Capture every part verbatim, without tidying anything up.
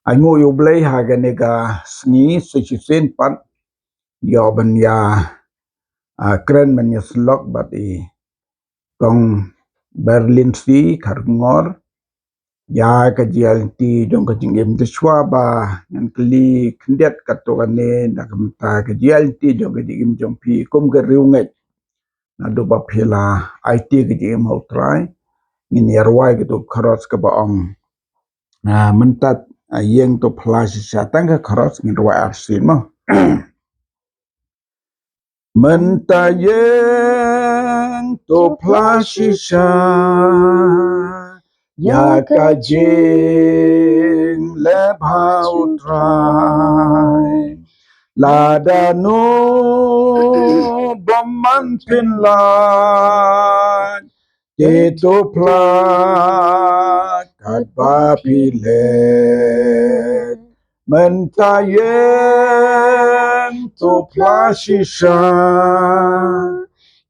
Ai nguh ïa U Blei ha kane ka sngi sa shisien pat ïoh ban ïa, ah, kren ban ïa syllok bad i Kong Berlin C Kharkongor ïa ka jingïaid lynti jong ka jingim. Te shuwa ba ngan kylli khyndiat katto katne na ka bynta ka jingïaid lynti jong ka jingim jong phi kum ka riewngeit, naduh ba phi la aiti ka jingim ha U Trai, ngin ïa rwai katto ka chorus kaba ong. Ah, mynta, ah, ïeng to phla shisha, tang ka chorus ngin rwai arsien mo. Mynta ïeng to phla shisha ïa ka jingleh bha U Trai. Lada no bym man pynlait, te to phla katba phi leh. Mynta ïeng to phla shisha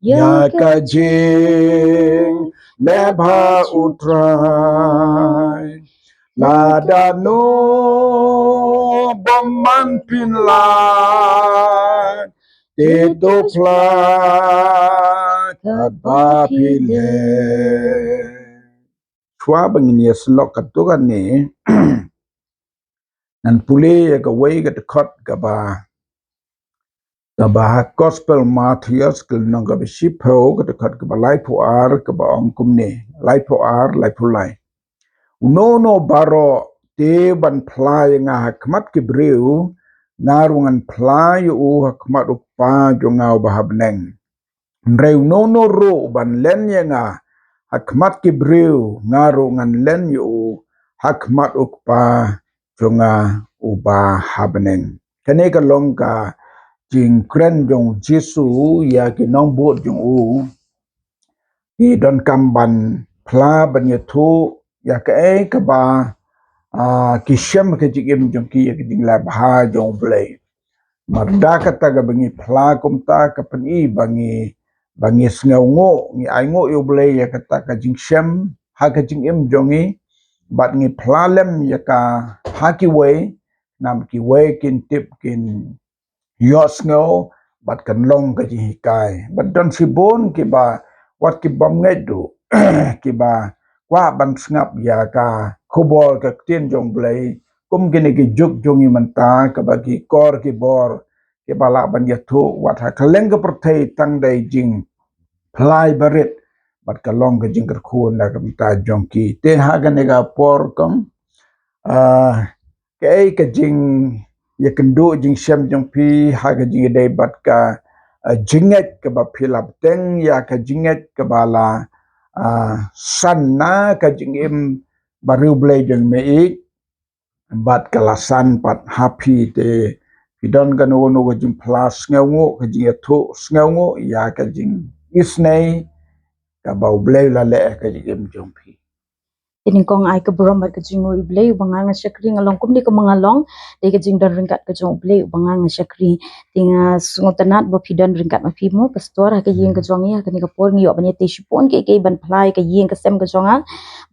ïa ka jingleh bha U Trai. Lada no bym man pynlait, te to phla katba phi leh. Shuwa ba ngin ïa syllok katto katne, ngan pule ïa kawei ka dkhot kaba, kaba ha Gospel Mathaios ka lynnong kaba shiphew, ka dkhot kaba laiphew ar, kaba ong kumne, laiphew ar, laiphew lai. Uno uno baroh te ban phla ïa nga ha khmat ki briew, nga ruh ngan phla ïa u ha khmat U Kpa jong nga uba ha bneng. Hynrei uno uno ruh uban len ïa nga ha khmat ki briew, nga ruh ngan len ïa u ha khmat U Kpa jong nga uba ha bneng. Kane ka long ka jingkren jong U Jisu ïa ki nongbud jong u. Ki donkam ban phla ban ïathuh ïa kaei kaba, ah, ki shem ha ka jingim jong ki ïa ka jingleh bha jong U Blei. Namar da kata kaba ngi phla kumta ka pyni ba ngi, ba ngi sngewnguh, ngi ai nguh ïa U Blei ïa kata ka jingshem ha ka jingim jong ngi, bad ngi phla lem ïa ka ha kiwei, namar kiwei kin tip, kin ïohsngew bad kan long ka jinghikai. Bad don shibun kiba, wat ki bym ngeit ruh, kiba kwah ban sngap ïa ka khubor ka ktien jong U Blei kum kine ki juk jong ngi mynta, kaba ki kor ki bor kiba lah ban ïathuh wat ha kylleng ka pyrthei tang da i jingphla barit, bad ka long ka jingkyrkhu na ka bynta jong ki. Te ha kane ka por kong, ah, kaei ka jingïakynduh jingshem jong phi ha ka jingïadei bad ka, ah, jingngeit kaba phi la bteng ïa ka jingngeit kaba la, ah, san na ka jingim ba riewblei jong me i, bad ka la san pat ha phi. Te phi don kano kano ka jingphla sngewnguh, ka jingïathuh sngewnguh ïa ka jingisynei kaba U Blei u la leh ha ka jingim jong phi? Te nyngkong ai ka burom bad ka jingnguh ïa U Blei uba nga nga shakri, nga long kumne kumba nga long da ka jingdon ryngkat ka jong U Blei uba nga nga shakri. Te nga sngewtynnat ba phi don ryngkat ma phi mo pastor ha ka ïing ka jong ngi ha kane ka por. Ngi ïoh ban ïatei shibun kiei kiei ban phla ïa ka ïing ka sem ka jong nga.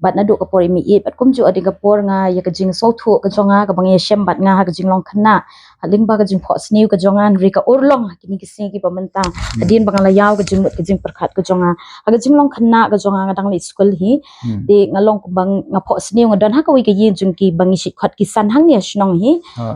Bad naduh ka por i mei i bad kumjuh hadien ka por nga ïa ka jingsngewthuh ka jong nga kaba nga ïashem bad nga ha ka jinglong khynnah, ha lyngba ka jingphohsniew ka jong nga, hynrei ka urlong ha kine ki sngi kiba mynta hadien ba nga la ïaw ka jingmut ka jingpyrkhat ka jong nga. Ha ka jinglong khynnah ka jong nga, nga dang leit skul hi. Te nga long kumba nga phohsniew, nga don ha kawei ka ïing jong kiba ngi shait khot ki san hangne ha shnong hi.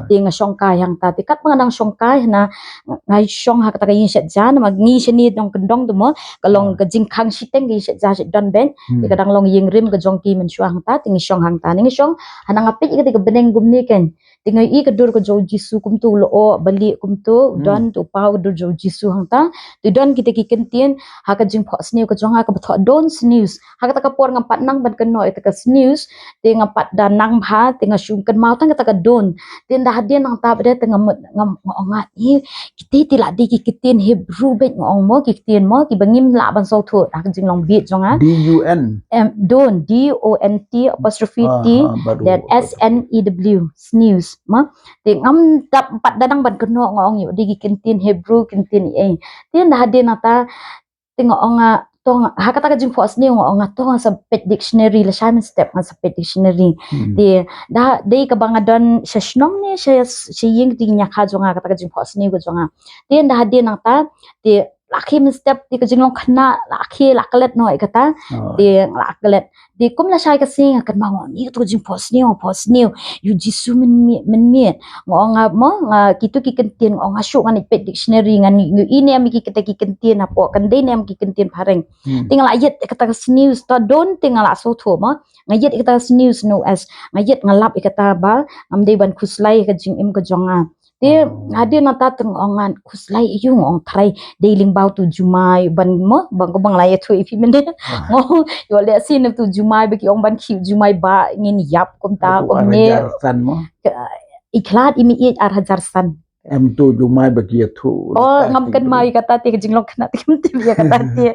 Te nga shong kai hangta. Te katba nga dang shong kai hana, nga shong ha kata ka ïing shet ja, namar ngi shane nongkyndong te mo, ka long ka jingkhang shiteng, ka ïing shet ja shet don beit. Te ka dang long ïing rim ka jong ki mynshuwa hangta, te ngi shong hangta. Ngi shong, hana nga peit ïa kata ka bneng kumne kein. Te nga ïohi ka dur ka jong U Jisu kumto, u lyoh balieh kumto, u don, te u paw ka dur jong U Jisu hangta. Te don kita ki kyntien ha ka jingphohsniew ka jong nga kaba thoh don't snooze. Ha kata ka por ngam pat nang ban kynnoh ïa kata ka snooze. Te ngam pat da nang bha, te nga shu kynmaw tang kata ka don't. Te ynda hadien nangta pat te nga mut, nga ong nga, eh, kita te la dei ki kyntien Hebrew beit, nga ong mo, ki kyntien mo kiba ngim lah ban sngewthuh ha ka jinglong bieit jong nga. D U N. Em, don't, D O N T apostrophe T, then S N E W, snooze, mo. Te ngam pat da nang ban kynnoh, nga ong ïoh dei ki kyntien Hebrew, kyntien ei. Te ynda hadien nangta te nga ong nga, tong, ha kata ka jingphohsniew nga ong nga tong sa peit dictionary, lashai mynstep nga sa peit dictionary. Hmm. Te da dei kaba nga don sha shnong ne sha, sha ïing, te ngi ïa kha jong nga kata ka jingphohsniew ka jong nga. Te da hadien nangta te la khie mynstep, te ka jinglong khynnah la khie, la klet noh ïa kata. Oh. Te la klet. Te kum lashai ka sngi nga kynmaw, nga ong ni katu ka jingphohsniew, phohsniew ïa u Jisu mynmiet, mynmiet. Nga ong nga mo, nga kito ki kyntien, nga ong nga shu ngan ïa peit dictionary, ngan ïohi ne em ki kata ki kyntien hapoh, kan dei ne em ki kyntien phareng. Hmm. Te nga la ïit ïa kata ka sniew, sta don te nga la sngewthuh mo. Nga ïit ïa kata ka sniew, sniew es. Nga ïit, nga lap ïa kata ba ngam dei ban khuslai ïa ka jingim ka jong nga. Te hadien nangta te nga ong ngan khuslai ïa u, nga ong trai, dei lyngba utu u jumai ban mo, ban ko, ba nga la ïathuh ïa phi mynne. Ah. Nga ong ïoh lehse na utu u jumai ba ki ong ban khih u jumai ba ngin ïap kumta kumne. Ar hajar san mo? Ka, i khlad i mih ïeit ar hajar san. Em, utu u jumai ba ki ïathuh. Oh, ngam kynmaw ïa kata te, ka jinglong khynnah te kam tip ïa kata te.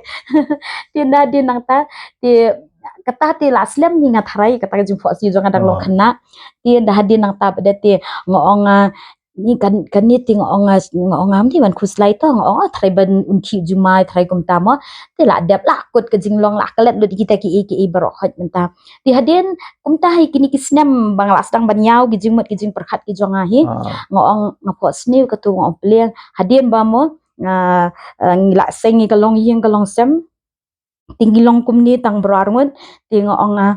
Te da hadien nangta te, kata te la slem ni nga tharai kata ka jingphohsniew jong nga dang long khynnah. Te da hadien nangta pat de te nga ong, ah, ni kan, kane te nga ong, ah, nga ong ngam dei ban khuslai, to nga ong, ah, trai ban un khih u jumai, trai kumta mo. Te la dep, la kut ka jinglong, la klet lut kita kiei kiei baroh khoit mynta. Te hadien kumta hi kine ki snem ba nga la sdang ban ïaw ki jingmut ki jingpyrkhat ki jong nga hi. Ah. Nga ong nga phohsniew katu, nga ong pliang. Hadien ba mo, ah, ah, ngi la seng ïa ka longïing ka longsem. Te ngi long kumne tang baroh arngut. Te nga ong, ah,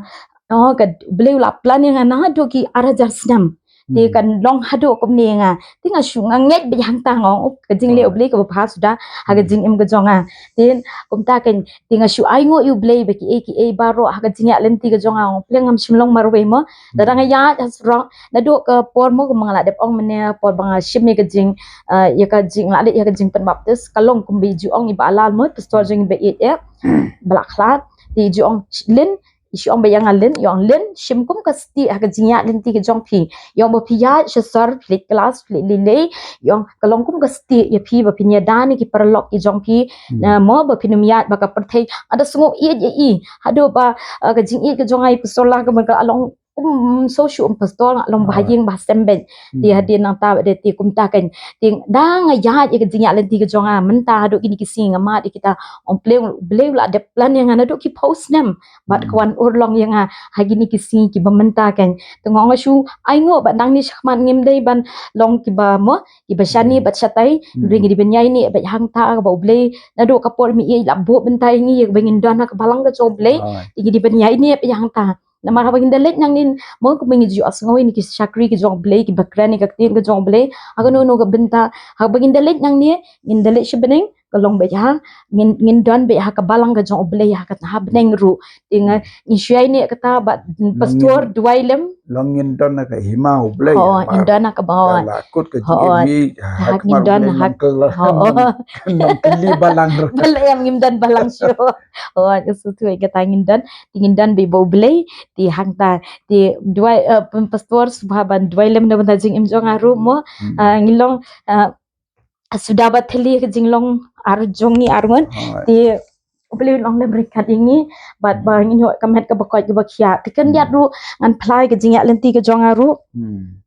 oh, ka Blei u la plan ïa nga naduh ki ar hajar snem. Te kan long haduh kumne nga. Te nga shu, nga ngeit beit hangta, nga ong, oh, ka jingleh U Blei kaba bha suda ha ka jingim ka jong nga. Te kumta kan, te nga shu ainguh ïa U Blei ba kiei kiei baroh ha ka jingïaid lynti ka jong nga, nga ong pliang ngam shym long marwei mo. Lada nga ïaid ha surok, naduh ka por mo, kumba nga la dep ong mynne, por ba nga shim ïa ka jing, eh, ïa ka jing, la leit ïa ka jingpynbaptis, ka long kumba i ju ong i Bah Lal mo, pastor jong ngi ba ïeit eh, ba la khlad, te i ju ong, Lin, i ju ong beit ïa nga Lin, i ong Lin, shim kum ka stieh ha ka jingïaid lynti ka jong phi. I ong ba phi ïaid sha sor, phi leit klas, phi leit lei lei, i ong ka long kum ka stieh ïa phi ba phin ïada ïa ki paralok ki jong phi, na mo ba phin ym ïaid ba ka pyrthei. Nga da sngew ïeit ïa i. Haduh ba, eh, ka jingïeit ka jong nga ïa i pastor Lal ka mut ka long kum so shu ym pastor, nga long ba ha ïing ba ha sem beit. Te hadien nangta de te kumta kan, te da nga ïaid ïa ka jingïaid lynti ka jong nga mynta haduh kine ki sngi, nga mad ïa kita, ong pliang Blei u la dep plan ïa nga naduh ki phew snem. Bad ka wan urlong ïa nga ha kine ki sngi kiba mynta kan. Te nga ong nga shu ainguh ba nangne shakhmat ngim dei ban long kiba mo, kiba shane bad shatai. Hynrei ngi dei ban ïaineh beit hangta kaba U Blei naduh ka por mih ïa i la buh bynta ïa ngi ïa kaba ngin don ha ka balang ka jong U Blei. Te ngi dei ban ïaineh beit hangta. Namar haba ngin da leit nangne, mo kumba ngi ju ïohsngew ïa kine ki shakri ki jong U Blei, kiba kren ïa ka ktien ka jong U Blei, ha kano kano ka bynta, haba ngin da leit nangne, ngin da leit sha bneng, ka long beit ha, ngin, ngin don beit ha ka balang ka jong U Blei ha ka, ha bneng ruh. Te nga, ngin shu ïaineh kata bad pastor Duwai Lem. Long ngin don ha ka hima U Blei. Ho, ngin don ha ka, ho. La kut ka jingim ha, ngin don ha ka, ho. Nang kylli balang ruh. Ba la ïa ngim don balang shuh. Ho, ka sngewthuh ïa kata ngin don. Te ngin don beit bad U Blei, te hangta, te Duwai, eh, pastor sngewbha ban duwai lem na bynta jingim jong nga ruh mo. Hmm. Ah, ngi long, ah, suda ba thylli ka jinglong ar jong ngi arngut. Te U Blei u long lem ryngkat ïa ngi, bad ba ngin ïoh ka met kaba koit kaba khiah. Te khyndiat ruh ngan phla ïa ka jingïaid lynti ka jong nga ruh. Hmm.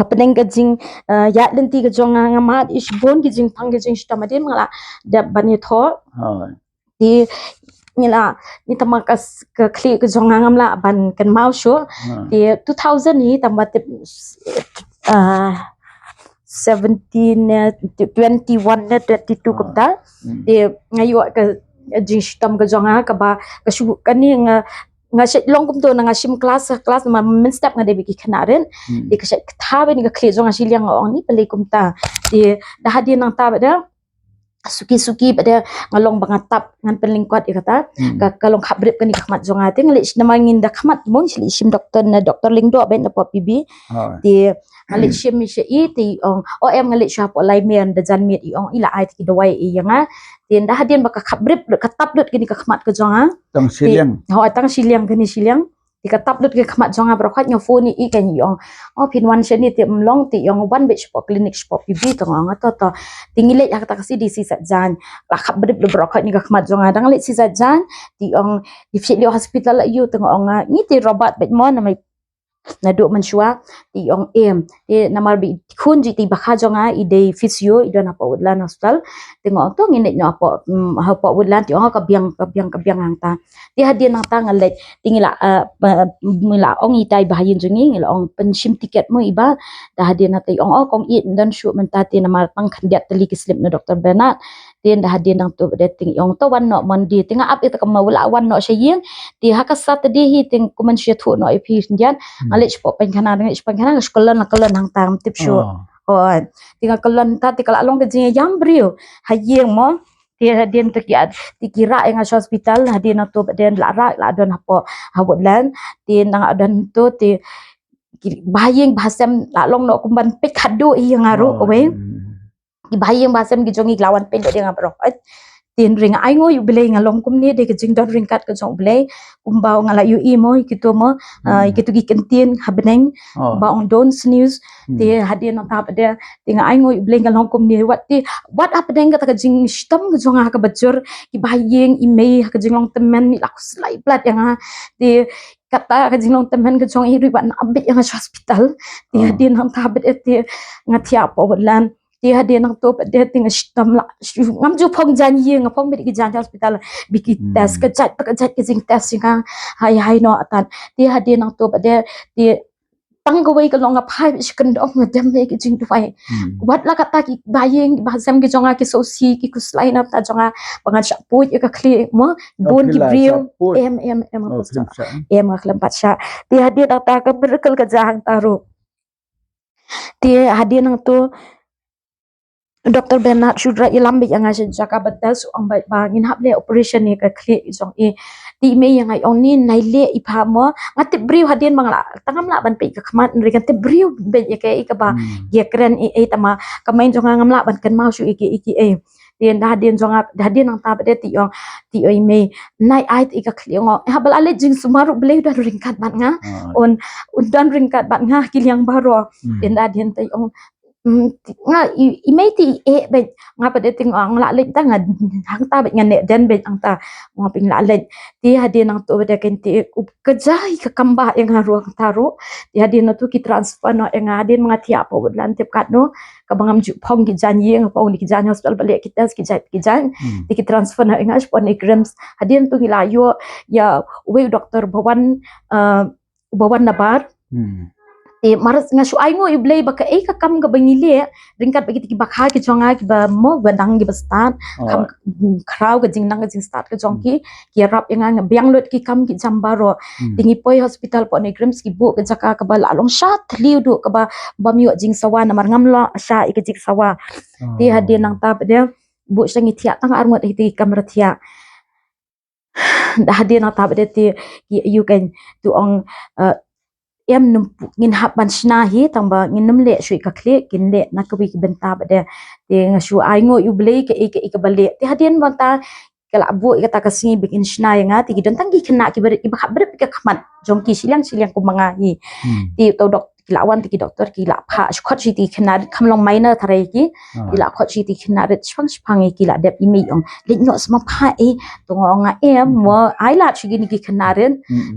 Hapdeng ka jing, eh, ïaid lynti ka jong nga, nga mad ïa shibun ki jingpang ki jingshitom, hadien ba nga la dep ban ïathoh. Te ngi la, ngi tang ma ka s-, ka khlieh ka jong nga ngam lah ban kynmaw shuh. Te two thousand hi tang ba tip, eh, seventeen ne, twenty-one ne, twenty-two kumta. Te nga ïoh ka jingshitom ka jong nga kaba, ka shu, kane nga, nga shait long kumto, na nga shim klas, klas namar mynstep nga dei bad ki khynnah rit. Te ka shait ktha beit ka khlieh jong nga shiliang, nga ong ni balei kumta. Te da hadien nangta bad da suki suki bad da nga long ba nga tap, ngan pynlyngkot ïa kata. Ka, ka long khapbrip kane ka khmat jong nga. Te nga leit namar ngin da khmat mo, ngi leit shim doktor na Doktor Lyngdoh beit na Pop P B. Te nga leit shim ïa sha i, te i ong, o em, nga leit sha hapoh Laimer, da jan miet, i ong i la ai te ki dawai ïa nga. Te da hadien ba ka khapbrip lut, ka tap lut kane ka khmat ka jong nga. Tang shiliang. Ho, tang shiliang, kane shiliang. Te ka tap lut ka khmat jong nga baroh khoit, nga phone ïa i, kan i ong, o phin wan shane, te ym long, te i ong wan beit shapoh clinic shapoh P B. Te nga ong to to. Te ngi leit ha kata ka shisha shi sat jan. La khapbrip lut baroh khoit kane ka khmat jong nga. Da nga leit shi sat jan, te i ong, te phi leit hospital la ïoh, te nga ong nga, ngi te Robert beit mo, namar naduh mynshuwa. Te i ong em, te namar ba i khun jong i, te i bakha jong nga i dei physio, i don hapoh Woodland Hospital. Te nga ong to ngin leit noh hapoh, mm, hapoh Woodland. Te i ong ka biang, ka biang, ka biang hangta. Te hadien nangta nga leit, te ngi la, eh, ba, ngi la ong ita i bahaïing jong ngi, ngi la ong pynshim tiket mo i bah. Te hadien nangta i ong, oh kong, ïeit, ym don shuh mynta te namar tang khyndiat tylli ki slip na Doctor Bernard. Te hadien nangta pat de te i ong to wan noh Monday. Te nga ap ïa ka, ma u la wan noh sha ïing. Te ha ka Saturday hi te kumne shu ïathuh noh ïa phi khyndiat. Nga leit shapoh paikhana, nga leit shapoh paikhana, nga shu kyllon, nga kyllon hangta, ngam tip shuh. Oh. Te nga kyllon ta, te ka la long ka jingïaïam briew ha ïing mo. Te hadien te ki, te ki rah ïa nga sha hospital, hadien nangta pat de la rah, la don hapoh, ha Woodland. Te nang don to, te ki bahaïing bahasem la long noh kumban peit khadduh ïa nga ruh kawei. Ki bahaïing bahasem ki jong ngi ki la wan peit ïa nga baroh. Te hynrei nga ainguh ïa U Blei, nga long kumne da ka jingdon ryngkat ka jong U Blei. Kumba nga la ïohi mo ïa kito mo, ah, ïa kito ki kyntien ha bneng ba ong don't snooze. Te hadien nangta pat de te nga ainguh ïa U Blei, nga long kumne. Wat te, wat ha bneng kata ka jingshitom ka jong nga ha kaba jur, ki bahaïing, i mei ha ka jinglong tymmen i la khuslai palat ïa nga. Te kata ka jinglong tymmen ka jong i ruh i wan beit ïa nga sha hospital. Te hadien nangta pat de te nga thiah hapoh Woodland. Te hadien nangta pat de te nga shitom la, shu, ngam ju phong jaiñ ïing, nga phong beit ki jaiñ hospital. Ba ki test ka jait, ka jait ka jingtest ïa nga. Hai, hai noh atan. Te hadien nangta pat de te tang kawei ka long nga phai sha kyndong, nga dem ïa ki jingduwai. Wat la kata ki bahaïing bahasem ki jong nga ki sngewsih, ki khuslai na bynta jong nga ba ngan shah poi ïa ka khlieh mo, bun ki briew. Em, em, em, em, nga khlem pat shah. Te hadien nangta ka miracle ka jia hangta ruh. Te hadien nangta Doctor Bernard shu ïalam beit ïa nga sha jaka ba test, u ong beit ba ngin hap leh operation ïa ka khlieh jong i. Te i mei ïa nga i ong ni nai leh i pha mo. Nga tip briew hadien ba nga la, tang ngam lah ban peit ka khmat, hynrei nga tip briew beit ïa kaei kaba ïa kren ei ei, tangba ka mind jong nga ngam lah ban kynmaw shuh ïa kiei kiei. Te hadien jong nga, hadien nangta pat de te i ong, te i ong i mei nai ai te ïa ka khlieh, nga ong haba la leit jingsumar U Blei u don ryngkat bad nga. Un, un don ryngkat bad nga ha ki liang baroh. Te hadien te i ong, mm, nga, i, i mei te i eh beit. Nga pat de te nga ong lah leit, tang nga hangta beit, nga neh den beit hangta. Nga pyn lah leit. Te hadien nangta pat de kein te u ka jia ka kam ba ïa nga ruh hangta ruh. Te hadien nangta ki transfer noh ïa nga, hadien ma nga thiah hapoh Woodland tip katno, kaba ngam ju phong ki jaiñ ïing, phong ki jaiñ hospital ba leh ki test ki jait ki jait. Te ki transfer noh ïa nga shapoh NEIGRIHMS. Hadien nangta ngi la ïoh ïa uwei u doktor ba wan, eh, ba wan nabar. Te mar nga shu ainguh ïa U Blei ba kaei ka kam kaba ngi leh ryngkat bad kita ki bakha ki jong nga kiba mo ba dang kiba stad. Kam khraw ka jingnang ka jingstad ka jong ki, ki ïarap ïa nga, nga biang lut ki kam ki jam baroh. Te ngi poi hospital hapoh NEIGRIHMS, ki buh ka jaka kaba la long sha thliew duh kaba bym ïoh jingsawa namar ngam lah shah ïa ka jingsawa. Te hadien nangta pat de buh sha ngi thiah tang arngut ha kita ki kamra thiah. Da hadien nangta pat de te ki ïa u kein te u ong, eh, em, ngin hap ban shna hi, tangba ngin nym leh shuh ïa ka khlieh, kin leh na kawei ka bynta pat de. Te nga shu ainguh ïa U Blei kaei kaei kaba leh. Te hadien nangta ka la buh ïa kata ka sngi ba kin shna ïa nga, te ki don tang ki khynnah kiba rit kiba khap bret ka khmat jong ki shiliang shiliang kum ma nga hi. Te uto u dok ki la wan te ki doktor ki la phah shu khot shuh ïa ki khynnah rit, kam long minor tharai ki. Ki la khot shuh ïa ki khynnah rit shipang shipang, ïa ki la dep, i mei i ong leit noh sma phah, eh. To nga ong nga em, mo ai lad shuh ïa kine ki khynnah rit.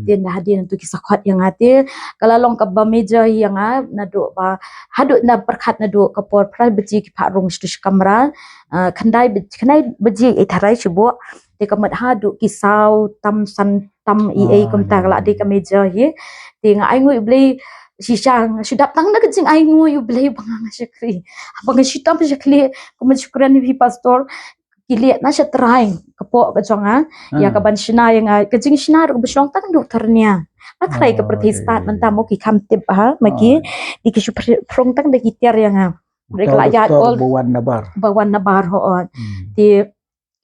Te hadien nangta ki sa khot ïa nga, te ka la long kaba major ïa nga naduh ba haduh na pyrkhat naduh ka por phra baje ki phah rung sha tu sha kamra. Ah, khyndai baj-, khyndai baje eh tharai shu buh. Te ka mut haduh ki saw tam san tam ei ei kumta ka la dei ka major hi. Te nga ainguh ïa U Blei shisha, nga shu dap tang da ka jingainguh ïa U Blei ba nga nga shakri. Ba nga shitom shakri, kumba shu kren ïa phi pastor, ki leh na sha trai ka pok ka jong nga ïa ka ban shna ïa nga, ka jingshna ruh ba shu long tang duh thyrnia. Ba trai ka pyrthei stad mynta mo ki kham tip ha ma ki, ki ki shu phr-, phrong tang da ki tiar ïa nga. Re ka la ïaid ol ba wan nabar, ba wan nabar ho. Te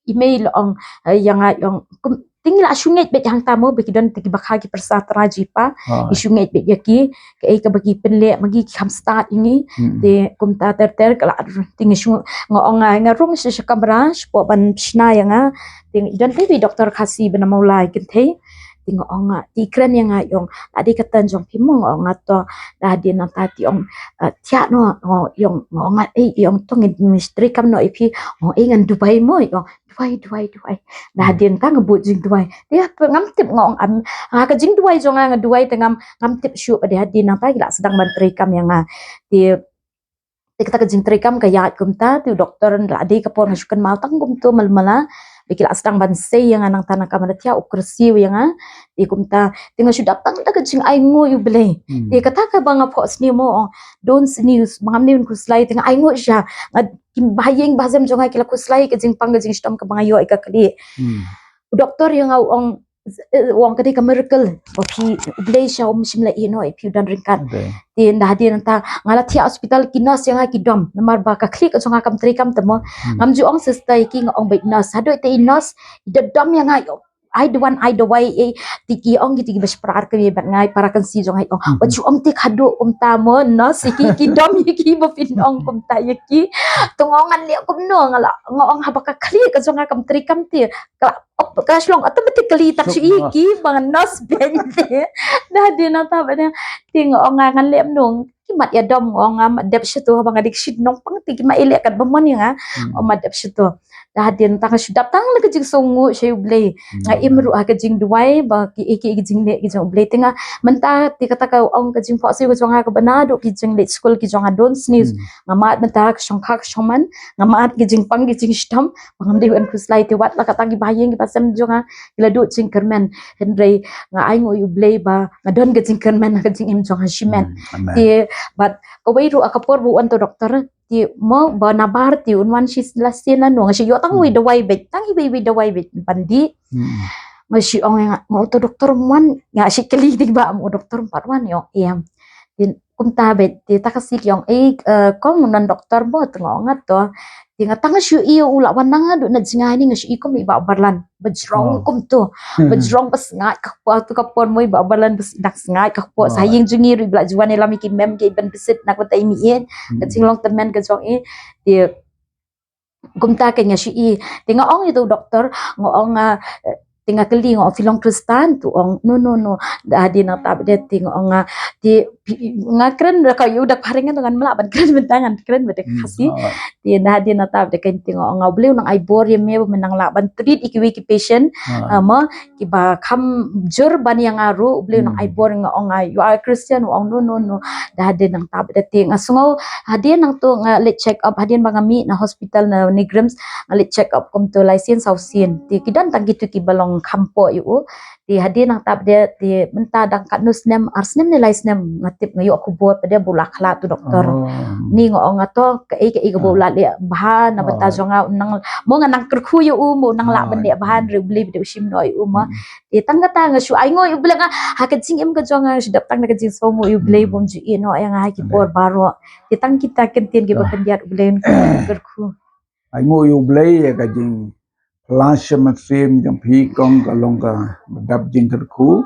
i mei la ong, eh, ïa nga i ong, kum, te ngi la shu ngeit beit hangta mo, ba ki don te ki bakha ki pyrsa trai jong i pa. Ngi shu ngeit beit ïa ki, kaei kaba ki pynleh ma ki, ki kham stad ïa ngi. Te kumta ter ter ka la, te ngi shu, nga ong nga, nga rung sha sha kamra shapoh ban shna ïa nga. Te i don te i doktor Khasi ba na Mawlai kynthei. Te nga ong nga, te i kren ïa nga i ong, la dei ka turn jong phi mo, nga ong nga to. Da hadien nangta te i ong, eh, thiah noh, nga ong, i ong, nga ong nga, eh, i ong to ngin, ngin treikam noh ïa phi, nga ong, eh, ngan duwai mo, i ong, duwai, duwai, duwai. Da hadien nangta nga bud jingduwai. Te ngam tip, nga ong, am, ha ka jingduwai jong nga, nga duwai te ngam, ngam tip shuh ba da hadien nangta ki la sdang ban treikam ïa nga. Te te kata ka jingtreikam ka ïaid kumta, te u doktor, la dei ka por nga shu kynmaw tang kumto, mala mala ba ki la sdang ban sei ïa nga nangta, nangta ka mala thiah u kyrsiew ïa nga. Te kumta, te nga shu dap tang da ka jingainguh ïa U Blei. Hmm. Te kata kaba nga phohsniew mo, ong, don't sneeze, ba ngam dei ban khuslai, te nga ainguh sha. Nga, ki ba ïing ba sem jong nga ki la khuslai ka jingpang ka jingshitom kaba nga ïoh ïa ka khlieh. Hmm. U doktor ïa nga u ong, eh, u ong ka dei ka miracle ba phi, U Blei sha um shym la ïehnoh ïa phi u don ryngkat. Okay. Te da hadien nangta nga la thiah hospital, ki nurse ïa nga ki dom, namar ba ka khlieh ka jong nga kam treikam te mo. Hmm. Ngam ju ong sister ïa ki, nga ong beit nurse. Haduh te i nurse i da dom ïa nga, ai da wan, ai dawai, eh, te ki ong ki, te ki ba shipara ka ïa bad nga, i para kan si jong nga i ong, hmm, wat ju ong te khadduh kumta mo nurse, ïa ki, ki dom ïa ki ba phin ong kumta ïa ki. Te nga ong ngan leh kumno, nga la, nga ong haba ka khlieh ka jong nga kam treikam te ka, op, ka shlong automatically tak shu ïa ki ba ngan nurse beiñ te. Da hadien nangta ba dang te nga ong nga ngan leh kumno, ki mat ïa dom, nga ong nga mat dep shato, haba nga dei ka shi nongpang te ki mat ïa leh katba mon ïa nga. Hmm. Ong mat dep shato. Da hadien nangta nga shu dap tang da ka jingsngewnguh sha U Blei. Hmm. Nga im ruh ha ka jingduwai ba ki, ki, ki jingleh ki jong U Blei. Te nga mynta te kata ka ong ka jingphohsniew ka jong nga kaba naduh ki jingleit skul ki jong nga, don't sneeze. Hmm. Nga mad mynta ka shongkha ka shongman, nga mad ki jingpang ki jingshitom, ba ngam dei ban khuslai, te wat la katta ki ba ïing ki ba sem jong nga ki la duh jingkyrmen. Hynrei nga ainguh ïa U Blei ba nga don ka jingkyrmen ha ka jingim jong nga shimet. Hmm, amen. Te bad kawei ruh ha ka por ba u wan uto u doktor, te mo ba nabar te un wan shi la sien la no, nga shu ïoh tang, hmm, wei dawai beit, tang iwei wei dawai beit ban dih. Hmm. Nga shu ong ïa nga, mo uto u doktor um wan, nga shu kylli te ba mo u doktor um pat wan, i ong em. Te kumta beit, te ta ka sngi ki ong, eh, eh, kong, un wan doktor mo? Te nga ong nga to. Te nga tang shu ïohi u la wan naduh na jngai ne, nga shu ïohi kum i Bah Barlan ba jrong kumto. Ba jrong ba sngaid ka kpoh, to ka por mo i Bah Barlan ba sngaid ka kpoh. Sa ïing jong ngi ruh i ba la ju wan ïalam ïa ki mem ki ban bishit na ka bynta i mei. Ka jinglong tymmen ka jong i. Te kumta ka nga shu ïohi. Te nga ong ïa uto u doktor, nga ong, ah, eh, te nga kylli, nga ong phi long Khristan? Te u ong no, no, no. Da hadien nangta ba dei te nga ong nga, te phi, nga kren da ka ïa u dak phareng, ngan lah ban kren mynta, ngan kren bad ka Khasi. Te da hadien nangta ba dei ka, te nga ong nga, U Blei un nang ai bor ïa me ba me nang lah ban treat ïa kiwei ki patient, ah, mo, kiba kham jur ban ïa nga ruh, U Blei un nang ai bor. Nga ong nga, you are a Christian? U ong no, no, no. Da hadien nangta ba dei te nga sngew, hadien nangto nga leit check up, hadien ba nga mih na hospital na NEIGRIHMS, nga leit check up kumto lai sien saw sien. Te ki don tang kito kiba long kham poh ïa u. Te hadien nangta ba dei te mynta dang katno snem, ar snem ne lai snem, nga tip nga ïoh khubor pat de ba u la khlad uto u doktor. Ni nga ong nga to kaei kaei kaba u la leh bha na bynta jong nga, un nang, mo nga nang kyrkhu ïa u, mo un nang lah ban leh bha, hynrei U Blei ba dei u shim noh ïa u mo. Te tang kata nga shu ainguh ïa U Blei, nga ha ka jingim ka jong nga shu dap tang da ka jingsngewnguh ïa U Blei ba um ju ïehnoh ïa nga ha ki por baroh. Te tang kita ki ktien kiba khyndiat, U Blei un kyrkhu. Ainguh ïa U Blei ïa ka jingphylla sha mynsiem jong phi kong, ka long kaba dap jingkyrkhu.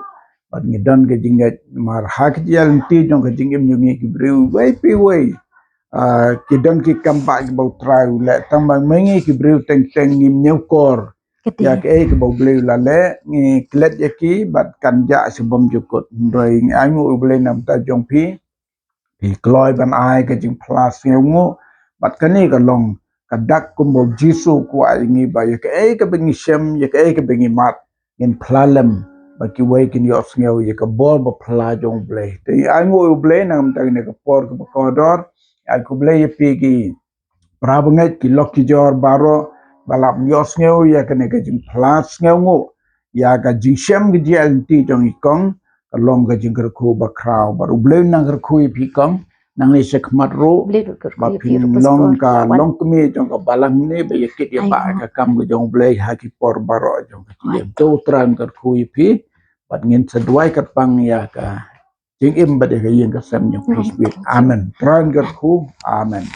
Bad ngi don ka jingngeit namar ha ka jingïaid lynti jong ka jingim jong ngi ki briew iwei pa iwei, ah, ki don ki kam bah kiba U Trai u leh, tang ba ma ngi ki briew teng teng ngim ñiewkor ïa kaei kaba U Blei u la leh, ngi klet ïa ki bad kan jah sha bymjukut. Hynrei ngi ainguh ïa U Blei na ka bynta jong phi. Phi kloi ban ai ka jingphylla sngewbha, bad kane ka long ka dak kumba U Jisu u kwah ïa ngi ba ïa kaei kaba ngi shem, ïa kaei kaba ngi mad, ngin phylla lem ba kiwei kin ïohsngew ïa ka bor ba phylla jong U Blei. Te ai nguh ïa U Blei na ka bynta kane ka por kaba kordor. Ai khublei ïa phi ki para bangeit, ki lok ki jor baroh ba la ïohsngew ïa kane ka jingphylla sngewbha, ïa ka jingshem ka jingïaid lynti jong i kong. Ka long ka jingkyrkhu ba khraw, bad U Blei un nang kyrkhu ïa phi kong. Nangne shakhmat ruh ba phin long ka longkmie jong ka balang ne, ba ïa kit ïa bah ka kam ka jong U Blei ha ki por baroh jong ka jingim. To U Trai un kyrkhu ïa phi bad ngin sa duwai kyrpang ïa ka jingim bad ïa ka ïing ka sem jong phi sha khmih. Amen. Trai un kyrkhu. Amen.